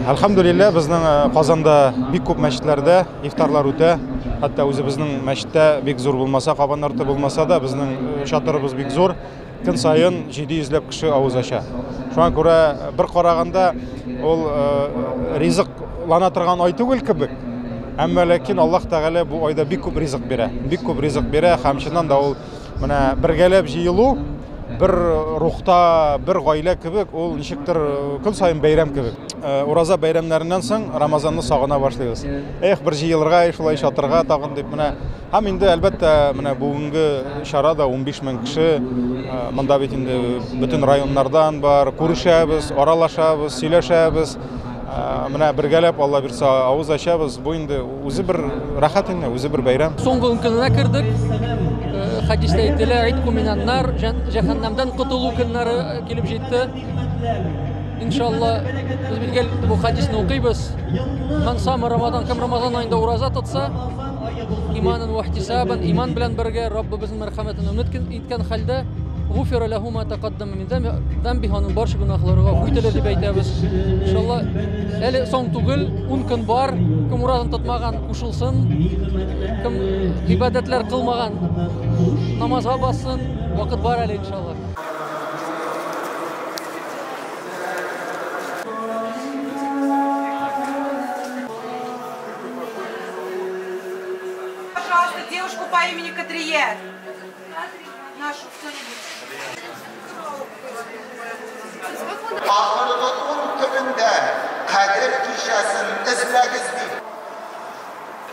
Әлхәмдүлилләһ, безнең Казанда бик күп мәчетләрдә ифтарлар үтә. Хәтта үзебезнең мәчеттә бик зур булмаса, Кабан арты булмаса да, безнең чатырыбыз бик зур. Көн саен 700 ләп кеше авыз ача. Шуңа күрә бер караганда ул ризыклана торган ай түгел кебек. Әмма ләкин Аллаһ Тәгалә бу айда бик күп ризык бирә. Бик күп ризык бирә һәм чыннан да ул менә бергәләп җыелу, бер рухта, бер гаилә кебек, ул ничектер көн саен бәйрәм кебек. Ураза бәйрәмнәреннән соң Рамазанны сагына башлыйбыз. Эх, бер җыелырга, шулай чатырга тагын дип менә. Һәм инде, әлбәттә, менә бүгенге чара да 15 мең кеше, монда бит инде бөтен районнардан бар, күрешәбез, аралашабыз, сөйләшәбез. Менә бергәләп, Алла бирсә, авыз ачабыз. Бу инде үзе бер рәхәт инде, үзе бер бәйрәм. Соңгы ун көненә кердек. Хәдистә әйтелә, Итку минән-нар, җәһәннәмдән котылу көннәре килеп җитте. Иншалла, без бит гел бу хәдисне укыйбыз. Ман сама Рамадан, кем Рамазан аенда ураза тотса, иманын ва ихтисабан, иман белән бергә Раббыбызның мәрхәмәтен өмет иткән хәлдә, гуфира ләһу ма тәкаддама мин зәмби, аның барча гөнаһлары гафу ителер дип әйтәбез. Иншалла, әле соң түгел, 10 көн бар. Кем уразын тотмаган, кушылсын. Кем гыйбадәтләр кылмаган, намазга бассын. Вакыт бар әле, иншалла. Пожалуйста, девушку по имени Кадрие. Нашу кто-нибудь. Ахыргы ун көнендә Кадер кичәсен эзләгез дип.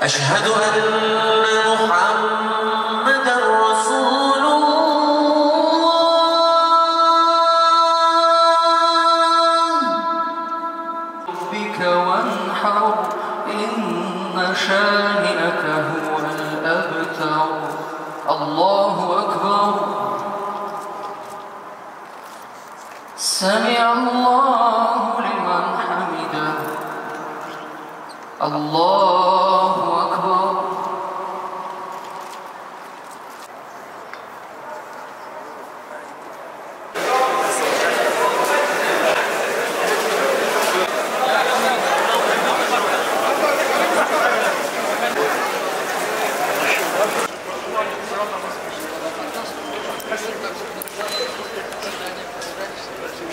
Әшһәдү әннә Мухаммәдәр Расулуллаһ. Раббика ванхар, инна шани'ака һувәл әбтар. Аллаһу акбар. Сәми'аллаһу лиман хәмидә. Аллаһу акбар.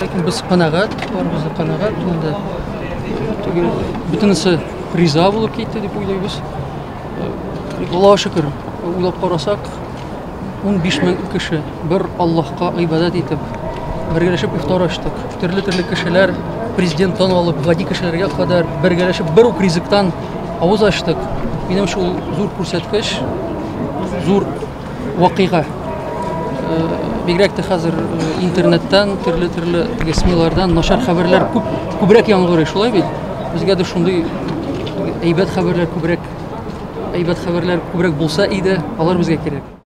Ләкин без канәгать, барыбыз да канәгать, инде теге бөтенесе риза булып китте дип уйлыйбыз. Аллаһка шөкер, уйлап карасак, 15 мең кеше бер Аллаһка гыйбадәт итеп, бергәләшеп ифтар ачтык. Төрле-төрле кешеләр, президенттан алып гади кешеләргә кадәр бергәләшеп бер үк ризыктан авыз ачтык. Минемчә, ул зур күрсәткеч, зур вакыйга. Бигрәк тә хәзер интернеттан, төрле-төрле теге СМИлардан начар хәбәрләр күп, күбрәк яңгырый, шулай бит? Безгә дә шундый әйбәт хәбәрләр күбрәк, әйбәт хәбәрләр күбрәк булса иде, алар безгә кирәк.